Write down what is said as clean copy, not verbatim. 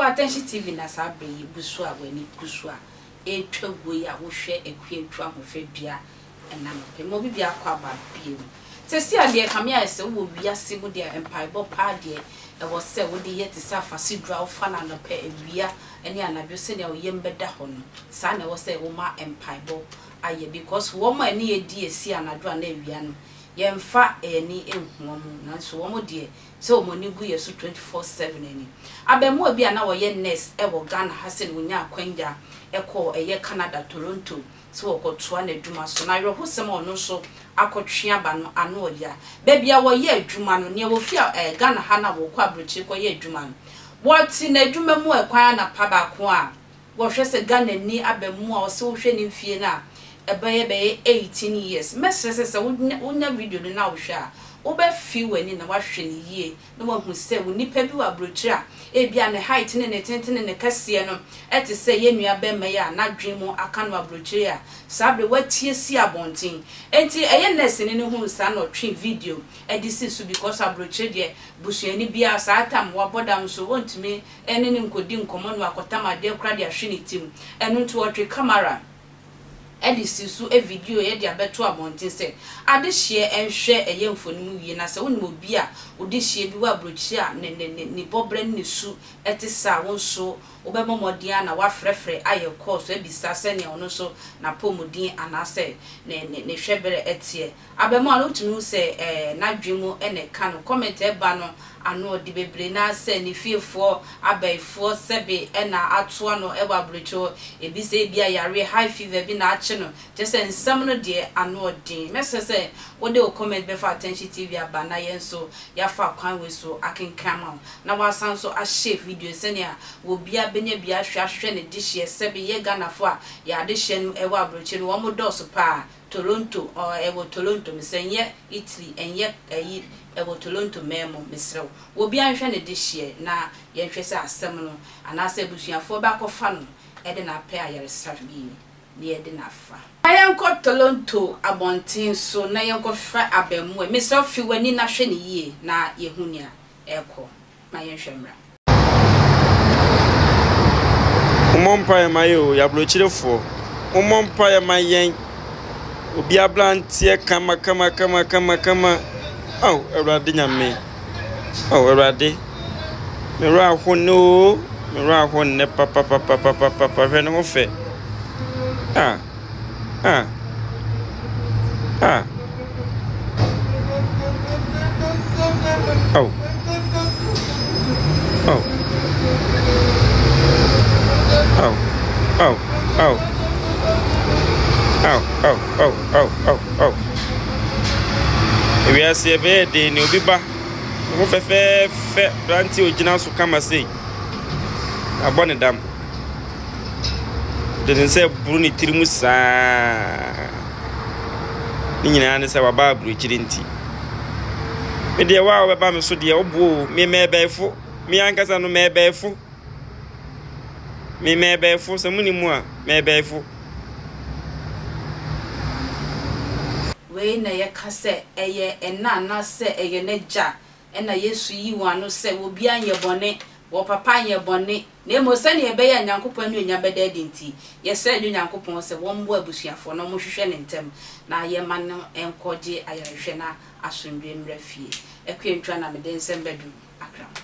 Ɔdɔfo Attention TV na saa bere yi gu so a w'ani gu so a ɛretwa guo yi a wohwɛ Akua Ntu Ahofadua ɛna anɔpa yi. Ma obi biako aba bio. Seesei a deɛ ɛkame ayɛ sɛ wowɔ wiase mu deɛ mpaebɔ paa deɛ ɛwɔ sɛ wode yɛ te sɛ afaseduro a wofa no anɔpa, awia ne anadwo sɛnea wo yam bɛda hɔ no, saa na ɛwɔ sɛ woma mpaebɔ ayɛ because wɔn a ɛne yɛ di asi anadwo anaa awia no yɛmfa yɛn ani nhu wɔn nanso wɔn deɛ sɛ wɔn ani gu yɛn so 24/7 ani. Abaamua bi a na ɔyɛ nurse wɔ Ghana ha sɛ na ɔnya akwanya kɔɔ ɛyɛ Canada, Toronto sɛ ɔrekɔtoa n'adwuma so. Na awerɛhosɛm a ɔno nso akɔtwe aba no, ano ɔya. Baabi a wɔyɛ adwuma no, nea wɔfi eh, Ghana ha na wɔkɔ aburokyire kɔyɛ adwuma no, wɔte n'adwuma mu ɛkwan anapa baako a wɔhwɛ sɛ Ghanani aba mu a ɔsɛ wohwɛ ne mfie no a, ɛbɛyɛ bɛyɛ 18 years. Mɛsrɛ sɛ sɛ wonya video no na wohwɛ a, wobɛfi w'ani na woahwɛ no yie na wahu sɛ onipa bi wɔ aburokyire a ebia ne height ne ne tenten ne ne kɛseɛ no te sɛ yɛn nua barima yi a n'adwene mu aka no aburokyire a saa bere watie si abɔnten. Enti ɛyɛ nɛɛseni no huu saa na ɔtwee video de sii so because aburokyire deɛ busuani biara saa tam wabɔ dam nso wɔntumi ne no nkɔdi nkɔmmɔ na wakɔtam adeɛ koraa de ahwe ne tirim. Ɛno nti ɔtwe camera de si so video de abɛto abɔnten sɛ adehyeɛ nhwɛ ɛyɛ mfoni mu wie na sɛ wonim obi a odehyeɛ bi wɔ aburokyire a ne ne ne ne bɔberɛ ne ne su te saa a wo nso wobɛbɔ mmɔden ara na woafrɛfrɛ ayɛ kɔɔ so abisa sɛnea ɔno nso n'apɔmuden anaasɛ ne ne ne hwɛberɛ teɛ. Abarimaa no wotumi hu sɛ ɛɛ n'adwene mu na ɛka no. Comment a ɛba no ano ɔde bebree no ara sɛ ne fiefoɔ abayifoɔ sɛbe na atoa no wɔ aburokyire hɔ. Ebi sɛ ebia yareɛ high fever bi na akye no. Kyerɛ sɛ nsɛm no deɛ ano ɔden. Mɛsrɛ sɛ wode wo comment bɛfa Attention TV aba na yɛn nso yɛafa kwan wei so akenkan ama wo. Na woasan nso ahyɛ video sɛnea obiara bɛnya bi ahwɛ ahwɛ ne dehyeɛ. Sɛbe yɛ Ghanafoɔ a yɛn adehyeɛ no wɔ aburokyire no wɔn dɔɔso paa. Toronto, ɔɔ ɛwɔ Toronto, mesrɛ nyɛ Italy, ɛnyɛ ɛyi, ɛwɔ Toronto man mu, mesrɛ wo. Obiara nhwɛ ne dehyeɛ na yɛnhwɛ sɛ asɛm no, anaasɛ abusuafoɔ bɛ akɔfa no de no apɛ ayaresa bi na yɛde no afa. Ma yɛnkɔ Toronto abɔnten so na yɛnkɔhwɛ abaamua yi. Mesrɛ wo fi w'ani na hwɛ no yie na yɛhu nea ɛrekɔ. Ma yɛnhwɛ mmra. Mommɔ mpaeɛ ma yɛn o, yɛn aburokyerefoɔ. Mommɔ mpaeɛ ma yɛn. Obi aberanteɛ kama kama kama kama kama. Ao Awurade Nyame. Ao Awurade. Me werɛ aho nnɛ o. Me werɛ aho nnɛ papapapapapa. Hwɛ ne ho fɛ. Ah. Ah. Ah. Oh. Oh. Oh. Oh. Oh. Oh. Oh. Oh. Oh. Oh. Oh. Ewiase ɛbɛyɛ den ne obi ba ne ho fɛfɛɛfɛ aberante a ogyina so kama sei abɔ ne dam. Ɔde ne nsa aburu ne tiri mu saa. Ne nyinaa ne sɛ waba aburokyire nti. Me deɛ wo a wobɛba me so deɛ woboa o. Me mɛɛbɛɛfo. Me ankasa no mɛɛbɛɛfo. Me mɛɛbɛɛfo sɛ mo ni mu a mɛɛbɛɛfo. Wei na yɛka sɛ ɛyɛ ɛna anaasɛ ɛyɛ n'agya Ɛnna Yesu yii wɔn ano sɛ, Obiara nyɛ bɔne, wɔ papa nyɛ bɔne, na mmom sɛnea ɛbɛyɛ a Nyankopɔn anuonyam bɛda adi nti, yɛsrɛ Agya Onyankopɔn sɛ wɔmmoa abusuafoɔ na wɔnhwehwɛ no ntɛm na yɛmma no nkɔgye ayarehwɛ na asomdwoeɛ mmra fie. Akua Ntwa na mede nsɛm bɛdom Akra mo.